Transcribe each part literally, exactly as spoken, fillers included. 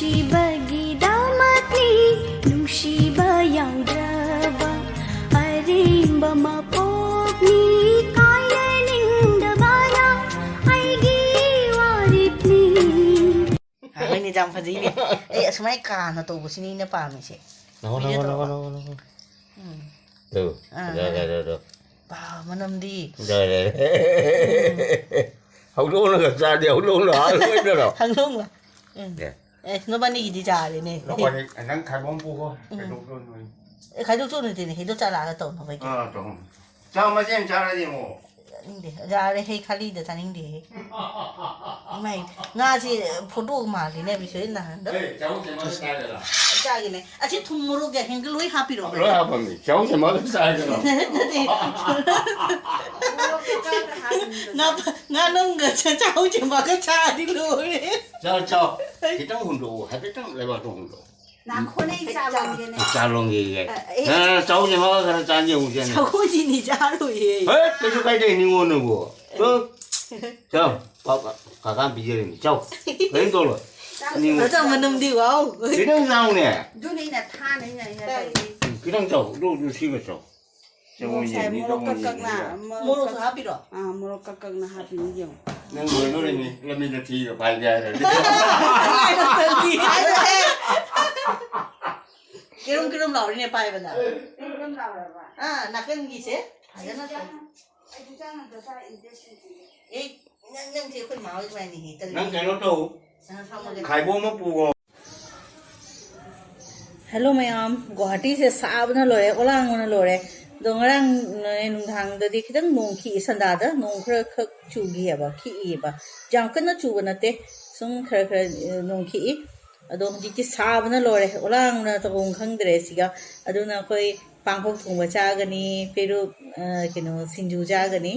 ꯅꯨꯡꯁꯤꯕꯒꯤꯗꯃꯛꯅꯤ ꯅꯨꯡꯁꯤꯕ ꯌꯥꯎꯗ꯭ꯔꯕ ꯑꯔꯦꯝꯕ ꯃꯄꯣꯛꯅꯤ ꯀꯥꯏꯅꯅꯤꯡꯗꯕꯅ ꯑꯩꯒꯤ ꯋꯥꯔꯦꯞꯅꯤ꯫ ꯍꯣꯏꯅꯦ, ꯌꯥꯝ ꯐꯖꯩꯅꯦ꯫ ꯑꯩ ꯑꯁꯨꯃꯥꯏꯅ ꯀꯥꯅ ꯇꯧꯕꯁꯤꯅꯤ ꯑꯩꯅ ꯄꯥꯝꯃꯤꯁꯦ꯫ ꯅꯍꯣ, ꯅꯍꯣ, ꯅꯍꯣ, ꯅꯍꯣ, ꯅꯍꯣ꯫ ꯎꯝ꯫ ꯇꯨ꯫ ꯑꯥ, ꯌꯥꯔꯦ, ꯑꯥ꯫ ꯌꯥꯔꯦ, ꯌꯥꯔꯦ꯫ ꯄꯥ, ꯃꯅꯝꯗꯤ꯫ ꯌꯥꯔꯦ, ꯌꯥꯔꯦ꯫ ꯍꯧꯗꯣꯡꯅꯒ ꯆꯥꯗꯦ, ꯍꯧꯗꯣꯡꯅ ꯍꯥꯠꯂꯣꯏꯗ꯭ꯔꯣ? ꯍꯧꯗꯣꯡꯂꯣ? ꯎꯝ꯫ ꯌꯥ꯫ ꯑꯦ, ꯅꯕꯥꯅꯤꯒꯤꯗꯤ ꯌꯥꯔꯦꯅꯦ꯫ ꯅꯕꯥꯅꯤ, ꯅꯪ ꯈꯥꯏꯕꯣꯝ ꯄꯨꯈꯣ, ꯎꯝ꯫ ꯈꯥꯏꯗꯣꯛ ꯆꯣꯠꯅꯣꯏ꯫ ꯑꯦ, ꯈꯥꯏꯗꯣꯛ ꯆꯣꯠꯅꯣꯏꯗꯣꯏꯅꯦ, ꯍꯦꯛꯇ ꯆꯥꯔꯛꯑꯒ ꯇꯧꯅꯕꯒꯤ꯫ ꯑꯥ, ꯇꯧ꯫ ꯆꯥ ꯃꯆꯦ ꯑꯃ ꯆꯥꯔꯗꯤ ꯑꯃꯨꯛ꯫ ꯆꯥꯅꯤꯡꯗꯦ꯫ ꯌꯥꯔꯦ, ꯍꯩ ꯈꯥꯂꯤꯗ ꯆꯥꯅꯤꯡꯗꯦꯍꯦ꯫ ꯏꯃꯥꯏ, ꯉꯥꯁꯤ ꯐꯣꯇꯣ ꯃꯥꯜꯂꯤꯅꯦ, ꯕꯤꯁꯣꯏ ꯅꯍꯥꯟꯗ꯫ ꯑꯦ, ꯆꯥꯎ ꯆꯦꯃꯥꯏ ꯆꯥꯒꯦꯔꯥ? ꯆꯥꯒꯦꯅꯦ꯫ ꯑꯁꯤ ꯊꯨꯝ ꯃꯣꯔꯣꯛ ꯌꯥꯏꯉꯪꯒ ꯂꯣꯏ ꯍꯥꯞꯄꯤꯔꯣ? ꯂꯣꯏ ꯍꯥꯞꯄꯝꯃꯤ꯫ ꯆꯥꯎ ꯆꯦꯃꯥꯏ ꯆꯥꯒꯦꯔꯣ? ꯅꯠꯇꯦ꯫ ꯉꯥ-, ꯉꯥ ꯅꯪꯒ ꯆꯥ-, ꯆꯥꯎ ꯆꯦꯃꯥꯏꯒ ꯆꯥꯔꯗꯤ ꯂꯣꯏꯔꯦ꯫ ꯆꯥꯎ, ꯆꯥꯎ꯫ ꯈꯤꯇꯪ ꯍꯨꯟꯗꯣꯛꯑꯣ, ꯍꯥꯏꯐꯦꯠꯇꯪ ꯂꯩꯕꯥꯛꯇꯣ ꯍꯨꯟꯗꯣꯛꯑꯣ꯫ ꯅꯥꯈꯣꯅꯦ, ꯑꯩ ꯆꯥ ꯂꯣꯟꯒꯦꯅꯦ꯫ ꯆꯥ ꯂꯣꯟꯒꯦꯌꯦ꯫ ꯑ, ꯑꯦ꯫ ꯅꯪ ꯆꯥꯎ ꯆꯦꯃꯥꯏꯒ ꯈꯔ ꯆꯥꯒꯦ ꯍꯨꯟꯁꯦꯅꯦ꯫ ꯁꯒꯣꯜꯁꯤꯅꯤ ꯆꯥꯔꯣꯏꯌꯦ꯫ ꯍꯦ, ꯀꯩꯁꯨ ꯀꯥꯏꯗꯦ, ꯅꯤꯉꯣꯜꯅꯕꯨ꯫ ꯇꯨ꯫ ꯆꯥꯎ, ꯄꯥ-, ꯄꯥ-, ꯀꯥꯀꯥ ꯄꯤꯖꯔꯤꯅꯤ꯫ ꯆꯥꯎ꯫ ꯀꯔꯤꯝ ꯇꯧꯔꯣꯏ꯫ ꯆꯥꯎ꯫ ꯅꯤꯉꯣꯜ꯫ ꯆꯥꯎ, ꯃꯅꯝꯗꯤ, ꯋꯥꯎ꯫ ꯈꯤꯇꯪ ꯆꯥꯎꯅꯦ꯫ ꯑꯗꯨꯅꯦ ꯑꯩꯅ ꯊꯥꯅ ꯑꯩꯅ ꯑꯩꯅ ꯇꯧꯔꯤꯁꯦ꯫ ꯎꯝ, ꯈꯤꯇꯪ ꯆꯥꯎ꯫ ꯑꯗꯨ, ꯑꯗꯨ ꯁꯤꯒ ꯆꯥꯎ꯫ ꯆꯪꯉꯣ ꯃꯣꯔꯣꯛ ꯁꯥꯏ, ꯌꯦꯡꯅꯤ, ꯃꯣꯔꯣꯛ ꯆꯪꯉꯣ ꯀꯛ ꯀꯛꯅ, ꯌꯦꯡꯅꯤ꯫ ꯃꯣꯔꯣꯛ ꯃꯣꯔꯣꯛꯁꯨ ꯀꯛ-, ꯍꯥꯞꯄꯤꯔꯣ? ꯑꯥ, ꯃꯣꯔꯣꯛ ꯀꯛ ꯀꯛꯅ ꯍꯥꯞꯄꯤꯅꯤ, ꯌꯦꯡꯉꯣ꯫ ꯅꯪ ꯂꯣꯏꯗꯣꯔꯤꯅꯤ, ꯂꯝꯕꯤꯗ ꯊꯤꯒ ꯐꯥꯏꯒꯦ ꯍꯥꯏꯔꯗꯤ꯫ ꯀꯤꯔꯨꯝ ꯀꯤꯔꯨꯝ ꯂꯥꯎꯔꯤꯅꯦ ꯄꯥꯏꯕꯗ꯫ ꯀꯤꯔꯨꯝ ꯀꯤꯔꯨꯝ ꯂꯥꯎꯔꯕ? ꯑꯥ, ꯅꯥꯀꯟꯒꯤꯁꯦ ꯐꯖꯅ ꯇꯧ꯫ ꯑꯩꯁꯨ ꯆꯪꯉꯒ ꯆꯥ ꯏꯟꯖꯦꯛꯁꯟ ꯄꯤꯒꯦ꯫ ꯑꯦ, ꯅꯪ, ꯅꯪꯁꯦ ꯑꯩꯈꯣꯏ ꯃꯥ ꯍꯣꯏ ꯑꯗꯨꯃꯥꯏꯅ ꯍꯦꯛ ꯇꯧꯔꯤꯅꯦ꯫ ꯅꯪ ꯀꯩꯅꯣ ꯇꯧ, ꯑꯥ, ꯐꯝꯃꯒ꯫ ꯈꯥꯏꯕꯣꯝ ꯑꯃ ꯄꯨꯈꯣ꯫ ꯍꯦꯜꯂꯣ ꯃꯌꯥꯝ, ꯒꯨꯋꯥꯍꯥꯇꯤꯁꯦ ꯁꯥꯕꯅ ꯂꯣꯏꯔꯦ, ꯑꯣꯂꯥꯡꯕꯅ ꯂꯣꯏꯔꯦ꯫ ꯑꯗꯣ ꯉꯔꯥꯡ ꯅꯨꯡꯗꯥꯡꯗꯗꯤ ꯈꯤꯇꯪ ꯅꯣꯡ ꯈꯤꯛꯏ, ꯁꯟꯗꯥꯗ ꯅꯣꯡ ꯈꯔ ꯈꯛ ꯆꯨꯈꯤꯑꯕ, ꯈꯤꯛꯏꯕ꯫ ꯌꯥꯝ ꯀꯟꯅ ꯆꯨꯕ ꯅꯠꯇꯦ, ꯁꯨꯝ ꯈꯔ ꯈꯔ, ꯑ, ꯅꯣꯡ ꯈꯤꯛꯏ꯫ ꯑꯗꯣ ꯍꯧꯖꯤꯛꯇꯤ ꯁꯥꯕꯅ ꯂꯣꯏꯔꯦ, ꯑꯣꯂꯥꯡꯅ ꯇꯧꯐꯝ ꯈꯪꯗ꯭ꯔꯦ ꯁꯤꯒ꯫ ꯑꯗꯨꯅ ꯑꯩꯈꯣꯏ ꯄꯥꯡꯈꯣꯛ ꯊꯣꯡꯕ ꯆꯥꯒꯅꯤ, ꯄꯦꯔꯨꯛ, ꯑ, ꯀꯩꯅꯣ, ꯁꯤꯡꯖꯨ ꯆꯥꯒꯅꯤ꯫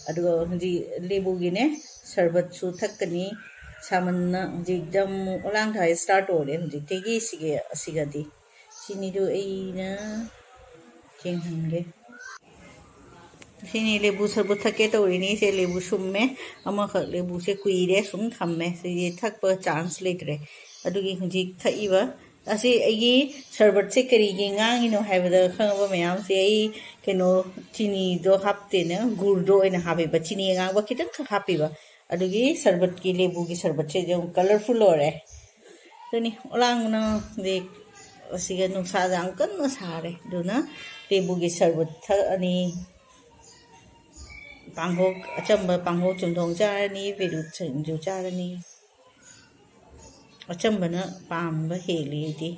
ꯑꯗꯨꯒ ꯍꯧꯖꯤꯛ ꯂꯦꯕꯨꯒꯤꯅꯦ, ꯁꯔꯕꯠꯁꯨ ꯊꯛꯀꯅꯤ꯫ ꯁꯥꯃꯟꯅ ꯍꯧꯖꯤꯛ ꯑꯃꯨꯛ ꯑꯣꯂꯥꯡ ꯊꯥꯏ start ꯑꯣꯏꯔꯦ ꯍꯧꯖꯤꯛꯇꯒꯤ ꯁꯤꯒꯤ, ꯑꯁꯤꯒꯗꯤ꯫ ꯁꯤꯅꯤꯗꯨ ꯑꯩꯅ ꯌꯦꯡꯍꯟꯒꯦ꯫ ꯁꯤꯅꯤ ꯂꯦꯕꯨ ꯁꯔꯕꯠ ꯊꯛꯀꯦ ꯇꯧꯔꯤꯅꯤ꯫ ꯁꯦ ꯂꯦꯕꯨ ꯁꯨꯝꯃꯦ꯫ ꯑꯃꯈꯛ ꯂꯦꯕꯨꯁꯦ ꯀꯨꯏꯔꯦ ꯁꯨꯝ ꯊꯝꯃꯦ꯫ ꯁꯤꯗꯤ ꯊꯛꯄ chance ꯂꯩꯇ꯭ꯔꯦ꯫ ꯑꯗꯨꯒꯤ ꯍꯧꯖꯤꯛ ꯊꯛꯏꯕ꯫ ꯑꯁꯤ ꯑꯩꯒꯤ ꯁꯔꯕꯠꯁꯦ ꯀꯔꯤꯒꯤ ꯉꯥꯡꯉꯤꯅꯣ ꯍꯥꯏꯕꯗ, ꯈꯪꯉꯕ ꯃꯌꯥꯝꯁꯦ, ꯑꯩ ꯀꯩꯅꯣ, ꯆꯤꯅꯤꯗꯣ ꯍꯥꯞꯇꯦꯅ, ꯒꯨꯔꯗꯣ ꯑꯣꯏꯅ ꯍꯥꯞꯄꯤꯕ꯫ ꯆꯤꯅꯤ ꯑꯉꯥꯡꯕ ꯈꯤꯇꯪꯈꯛ ꯍꯥꯞꯄꯤꯕ꯫ ꯑꯗꯨꯒꯤ ꯁꯔꯕꯠꯀꯤ, ꯂꯦꯕꯨꯒꯤ ꯁꯔꯕꯠꯁꯦ ꯑꯗꯨꯝ ꯀꯂꯔꯐꯨꯜ ꯑꯣꯏꯔꯦ꯫ ꯑꯗꯨꯅꯤ, ꯑꯣꯂꯥꯡꯅꯗꯤ ꯑꯁꯤꯒ ꯅꯨꯡꯁꯥꯁꯦ ꯌꯥꯝ ꯀꯟꯅ ꯁꯥꯔꯦ, ꯑꯗꯨꯅ ꯂꯦꯕꯨꯒꯤ ꯁꯔꯕꯠ ꯊꯛꯑꯅꯤ꯫ ꯄꯥꯡꯈꯣꯛ, ꯑꯆꯝꯕ ꯄꯥꯡꯈꯣꯛ ꯆꯨꯝꯊꯣꯡ ꯆꯥꯔꯅꯤ, ꯄꯦꯔꯨꯛ ꯁꯤꯡꯖꯨ ꯆꯥꯔꯅꯤ꯫ ꯑꯆꯝꯕꯅ ꯄꯥꯝꯕ ꯍꯦꯜꯂꯤ ꯑꯩꯗꯤ꯫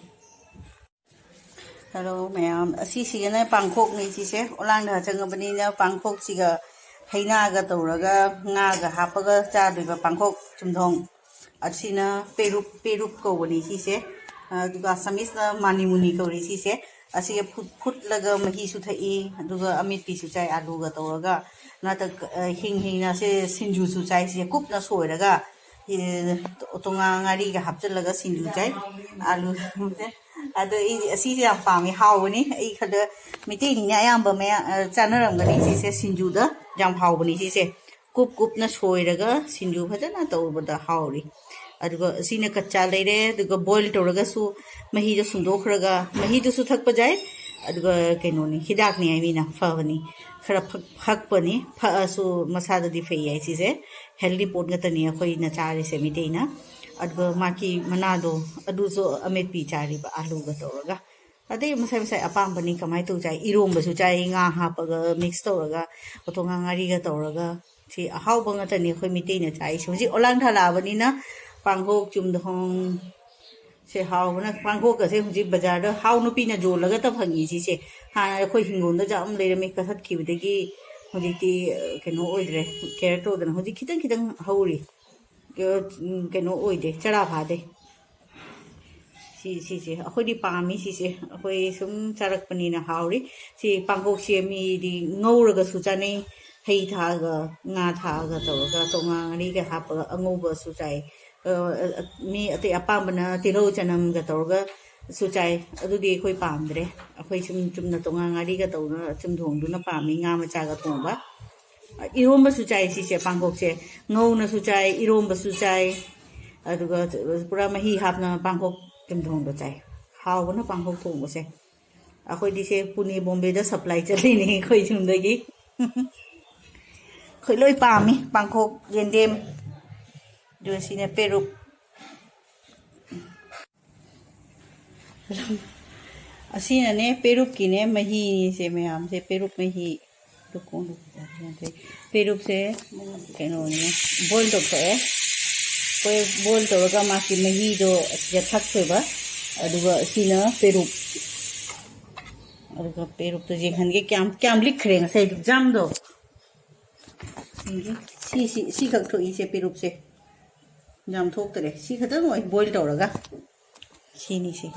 ꯍꯜꯂꯣ ꯃꯌꯥꯝ, ꯑꯁꯤꯁꯤꯒꯅ ꯄꯥꯡꯈꯣꯛꯅꯤ ꯁꯤꯁꯦ꯫ ꯑꯣꯂꯥꯡꯗ ꯆꯪꯉꯕꯅꯤꯅ ꯄꯥꯡꯈꯣꯛꯁꯤꯒ ꯍꯩꯅꯥꯒ ꯇꯧꯔꯒ, ꯉꯥꯒ ꯍꯥꯞꯄꯒ ꯆꯥꯗꯣꯏꯕ ꯄꯥꯡꯈꯣꯛ ꯆꯨꯝꯊꯣꯡ꯫ ꯑꯁꯤꯅ ꯄꯦꯔꯨꯞ, ꯄꯦꯔꯨꯞ ꯀꯧꯕꯅꯤ ꯁꯤꯁꯦ꯫ ꯑꯗꯨꯒ ꯑꯁꯥꯃꯤꯁꯅ ꯃꯥꯅꯤꯃꯨꯅꯤ ꯀꯧꯔꯤ ꯁꯤꯁꯦ꯫ ꯑꯁꯤꯒ ꯐꯨꯠ-, ꯐꯨꯠꯂꯒ ꯃꯍꯤꯁꯨ ꯊꯛꯏ, ꯑꯗꯨꯒ ꯑꯃꯦꯠꯄꯤꯁꯨ ꯆꯥꯏ, ꯑꯥꯂꯨꯒ ꯇꯧꯔꯒ꯫ ꯅꯠꯇ꯭ꯔꯒ, ꯑ, ꯍꯤꯡ ꯍꯤꯡꯅ ꯁꯦ ꯁꯤꯡꯖꯨꯁꯨ ꯆꯥꯏ ꯁꯤꯁꯦ, ꯀꯨꯞꯅ ꯁꯣꯏꯔꯒ, ꯑꯦ, ꯇꯣꯉꯥ ꯉꯥꯔꯤꯒ ꯍꯥꯞꯆꯤꯜꯂꯒ ꯁꯤꯡꯖꯨ ꯆꯥꯏ꯫ ꯑꯥꯂꯨ ꯑꯗꯣ ꯑꯩ ꯑꯁꯤꯁꯦ ꯌꯥꯝ ꯄꯥꯝꯃꯦ, ꯍꯥꯎꯕꯅꯤ꯫ ꯑꯩ ꯈꯜꯂꯦ ꯃꯩꯇꯩꯅꯤꯅ ꯑꯌꯥꯝꯕ ꯃꯌꯥ-, ꯑ, ꯆꯥꯅꯔꯝꯒꯅꯤ ꯁꯤꯁꯦ, ꯁꯤꯡꯖꯨꯗ ꯌꯥꯝ ꯍꯥꯎꯕꯅꯤ ꯁꯤꯁꯦ꯫ ꯀꯨꯞ ꯀꯨꯞꯅ ꯁꯣꯏꯔꯒ ꯁꯤꯡꯖꯨ ꯐꯖꯅ ꯇꯧꯕꯗ ꯍꯥꯎꯔꯤ꯫ ꯑꯗꯨꯒ ꯁꯤꯅ ꯀꯆꯥ ꯂꯩꯔꯦ꯫ ꯑꯗꯨꯒ ꯕꯣꯏꯜ ꯇꯧꯔꯒꯁꯨ ꯃꯍꯤꯗꯣ ꯁꯨꯡꯗꯣꯛꯈ꯭ꯔꯒ ꯃꯍꯤꯗꯨꯁꯨ ꯊꯛꯄ ꯌꯥꯏ꯫ ꯑꯗꯨꯒ ꯀꯩꯅꯣꯅꯤ, ꯍꯤꯗꯥꯛꯅꯤ ꯍꯥꯏ ꯃꯤꯅ, ꯐꯕꯅꯤ꯫ ꯈꯔ ꯐꯛ-, ꯐꯛꯄꯅꯤ, ꯐꯛꯑꯁꯨ ꯃꯁꯥꯗꯗꯤ ꯐꯩ ꯍꯥꯏ ꯁꯤꯁꯦ꯫ ꯍꯦꯜꯗꯤ ꯄꯣꯠ ꯉꯥꯛꯇꯅꯤ ꯑꯩꯈꯣꯏꯅ ꯆꯥꯔꯤꯁꯦ ꯃꯩꯇꯩꯅ꯫ ꯑꯗꯨꯒ ꯃꯥꯒꯤ ꯃꯅꯥꯗꯣ, ꯑꯗꯨꯁꯨ ꯑꯃꯦꯠꯄꯤ ꯆꯥꯔꯤꯕ, ꯑꯥꯂꯨꯒ ꯇꯧꯔꯒ꯫ ꯑꯗꯩ ꯃꯁꯥꯏ ꯃꯁꯥꯏ ꯑꯄꯥꯝꯕꯅꯤ ꯀꯃꯥꯏꯅ ꯇꯧ ꯆꯥꯏ꯫ ꯏꯔꯣꯝꯕꯁꯨ ꯆꯥꯏ, ꯉꯥ ꯍꯥꯞꯄꯒ, ꯃꯤꯛꯁ ꯇꯧꯔꯒ, ꯇꯣꯉꯥ ꯉꯥꯔꯤꯒ ꯇꯧꯔꯒ꯫ ꯁꯤ ꯑꯍꯥꯎꯕ ꯉꯥꯛꯇꯅꯤ ꯑꯩꯈꯣꯏ ꯃꯩꯇꯩꯅ ꯆꯥꯏꯁꯦ꯫ ꯍꯧꯖꯤꯛ ꯑꯣꯂꯥꯡ ꯊꯥ ꯂꯥꯛꯑꯕꯅꯤꯅ ꯄꯥꯡꯈꯣꯛ ꯆꯨꯝꯊꯣꯡ ꯁꯦ ꯍꯥꯎꯕꯅ, ꯄꯥꯡꯈꯣꯛꯀꯁꯦ ꯍꯧꯖꯤꯛ ꯕꯖꯥꯔꯗ ꯍꯥꯎ ꯅꯨꯄꯤꯅ ꯌꯣꯜꯂꯒꯇ ꯐꯪꯉꯤ ꯁꯤꯁꯦ꯫ ꯍꯥꯟꯅ ꯑꯩꯈꯣꯏ ꯍꯤꯡꯒꯣꯜꯗ ꯌꯥꯝ ꯂꯩꯔꯝꯃꯤ, ꯀꯛꯊꯠꯈꯤꯕꯗꯒꯤ ꯍꯧꯖꯤꯛꯇꯤ, ꯑ, ꯀꯩꯅꯣ ꯑꯣꯏꯗ꯭ꯔꯦ, ꯀꯦꯌꯔ ꯇꯧꯗꯅ꯫ ꯍꯧꯖꯤꯛ ꯈꯤꯇꯪ ꯈꯤꯇꯪ ꯍꯧꯔꯤ꯫ ꯀ-, ꯎꯝ, ꯀꯩꯅꯣ ꯑꯣꯏꯗꯦ, ꯆꯔꯥ ꯐꯥꯗꯦ꯫ ꯁꯤ, ꯁꯤꯁꯦ ꯑꯩꯈꯣꯏꯗꯤ ꯄꯥꯝꯃꯤ ꯁꯤꯁꯦ꯫ ꯑꯩꯈꯣꯏ ꯁꯨꯝ ꯆꯥꯔꯛꯄꯅꯤꯅ ꯍꯥꯎꯔꯤ꯫ ꯁꯤ ꯄꯥꯡꯈꯣꯛꯁꯦ ꯃꯤꯗꯤ ꯉꯧꯔꯒꯁꯨ ꯆꯥꯅꯩ, ꯍꯩ ꯊꯥꯛꯑꯒ, ꯉꯥ ꯊꯥꯛꯑꯒ ꯇꯧꯔꯒ, ꯇꯣꯉꯥ ꯉꯥꯔꯤꯒ ꯍꯥꯞꯄꯒ ꯑꯉꯧꯕꯁꯨ ꯆꯥꯏ꯫ ꯑ, ꯑ, ꯃꯤ ꯑꯇꯩ ꯑꯄꯥꯝꯕꯅ ꯇꯤꯜꯍꯧ ꯆꯅꯝꯒ ꯇꯧꯔꯒꯁꯨ ꯆꯥꯏ꯫ ꯑꯗꯨꯗꯤ ꯑꯩꯈꯣꯏ ꯄꯥꯝꯗ꯭ꯔꯦ꯫ ꯑꯩꯈꯣꯏ ꯁꯨꯝ ꯆꯨꯝꯅ ꯇꯣꯉꯥ ꯉꯥꯔꯤꯒ ꯇꯧꯔꯒ ꯆꯨꯝꯊꯣꯡꯗꯨꯅ ꯄꯥꯝꯃꯤ, ꯉꯥ ꯃꯆꯥꯒ ꯊꯣꯡꯕ꯫ ꯏꯔꯣꯝꯕꯁꯨ ꯆꯥꯏ ꯁꯤꯁꯦ, ꯄꯥꯡꯈꯣꯛꯁꯦ꯫ ꯉꯧꯅꯁꯨ ꯆꯥꯏ, ꯏꯔꯣꯝꯕꯁꯨ ꯆꯥꯏ, ꯑꯗꯨꯒ ꯄꯨꯔꯥ ꯃꯍꯤ ꯍꯥꯞꯅ ꯄꯥꯡꯈꯣꯛ ꯆꯝꯊꯣꯡꯗꯣ ꯆꯥꯏ꯫ ꯍꯥꯎꯕꯅ ꯄꯥꯡꯈꯣꯛ ꯊꯣꯡꯕꯁꯦ꯫ ꯑꯩꯈꯣꯏꯗꯤ ꯁꯦ ꯄꯨꯅꯦ ꯕꯣꯝꯕꯦꯗ ꯁꯄ꯭ꯂꯥꯏ ꯆꯠꯂꯤꯅꯦ ꯑꯩꯈꯣꯏ ꯌꯨꯝꯗꯒꯤ꯫ ꯑꯩꯈꯣꯏ ꯂꯣꯏ ꯄꯥꯝꯃꯤ ꯄꯥꯡꯈꯣꯛ, ꯌꯦꯟꯗꯦꯝ꯫ ꯑꯗꯨꯒ ꯁꯤꯅ ꯄꯦꯔꯨꯛ꯫ ꯑꯁꯤꯅꯅꯦ ꯄꯦꯔꯨꯛꯀꯤꯅꯦ ꯃꯍꯤꯅꯤꯁꯦ ꯃꯌꯥꯝꯁꯦ, ꯄꯦꯔꯨꯛ ꯃꯍꯤ꯫ ꯄꯦꯔꯨꯛꯁꯦ ꯀꯩꯅꯣꯅꯦ, ꯕꯣꯏꯜ ꯇꯧꯊꯣꯛꯑꯦ꯫ ꯑꯩꯈꯣꯏ ꯕꯣꯏꯜ ꯇꯧꯔꯒ ꯃꯥꯒꯤ ꯃꯍꯤꯗꯣ ꯑꯁꯤꯗ ꯊꯛꯇꯣꯏꯕ꯫ ꯑꯗꯨꯒ ꯁꯤꯅ ꯄꯦꯔꯨꯛ꯫ ꯑꯗꯨꯒ ꯄꯦꯔꯨꯛꯇꯣ ꯌꯦꯡꯍꯟꯒꯦ ꯀꯌꯥꯝ ꯀꯌꯥꯝ ꯂꯤꯛꯈ꯭ꯔꯦ ꯉꯁꯥꯏ ꯖꯥꯝꯗꯣ꯫ ꯌꯦꯡꯒꯦ꯫ ꯁꯤ, ꯁꯤ, ꯁꯤꯈꯛ ꯊꯣꯛꯏꯁꯦ ꯄꯦꯔꯨꯛꯁꯦ꯫ ꯌꯥꯝ ꯊꯣꯛꯇꯔꯦ꯫ ꯁꯤ ꯈꯛꯇꯪ ꯑꯣꯏ ꯕꯣꯏꯜ ꯇꯧꯔꯒ꯫ ꯁꯤꯅꯤꯁꯦ꯫